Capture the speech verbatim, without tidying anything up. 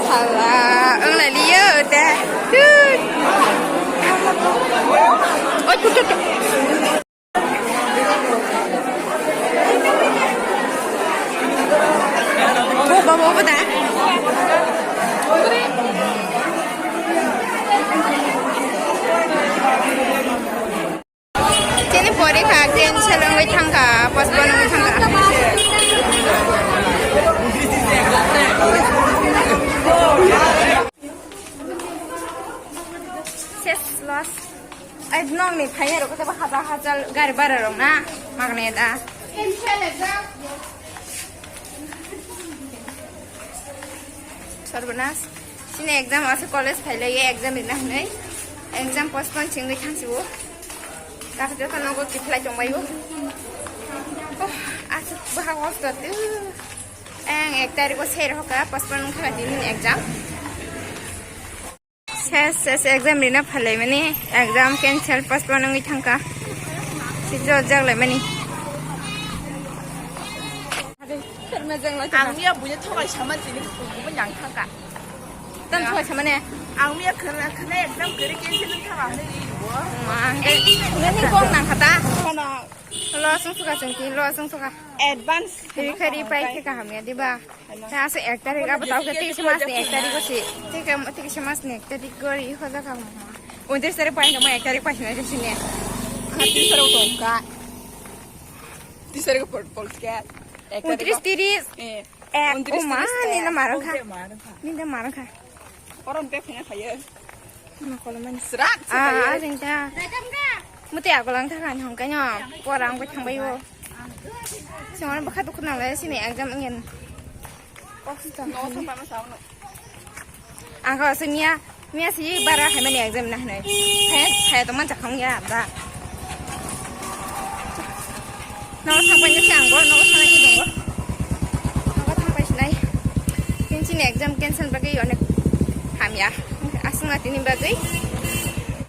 Sala, ang laliyo, te. Tut. Oi, tut, tut, tut. Bo, bo, bo, bo, da. Chini porikha cancel wngwi thangkha, postpone wngwi thangkha. Ses loss. Ai, nokni phaiyarok kotaba hajar hajar gari bara rok na magna da. Sarbanas. Chini exam asa college phailaiya exam rina hinwi. Exam postpone chingwi thangsibo. Kaka joto nogo kiphilai tongbaio. Oh, asa bahag hosto tu. Ang ek tarikh o ser hoka postpone wngkha tini exam. Ses, ses exam rina phalaimani, exam cancel, postpone wngwi thangkha. Sijot jak laimani. Ang miya buino thokai sama tini kukumo yang thangkha. Tan thokai sama ne? Ang miya khana, khana exam kari cancel wngkha ba hwnwi ri bo. Ang nini kok nang khata. Lo sung suka sung ki, lo sung suka. Advance. Ri khari pai khe kaham ya, diba? Ta asa ek tarik abo tau ke tisa mas ni ek tarik o si. Tika, tisa mas ni ek tarik gori hoda ka mo. Untiris tarik pai no ma ek tarik pai sinai sini. Kati saro to ka. Tisa tarik pol pol ka. Untiris tiris. Eh. Eh, untiris uma tiris ni na marang kha. Ni na marang kha. Orang pe phina khaye. Srak. Ah, asing ta. Muti agolang ta kan hong kanyo. Porang bai thang bai o. Singor bakha dukhu nang lai sini exam ngen. Ang kau sini ya, miya si bara hai mani exam na hanai. Hai, hai to man chakang ya da. Nogo thangpai nai ang bo, nogo thangpai nai bo. Nogo thangpai sinai. Tini chini exam cancel bagwi onek hamya. Aswng na tini bagwi.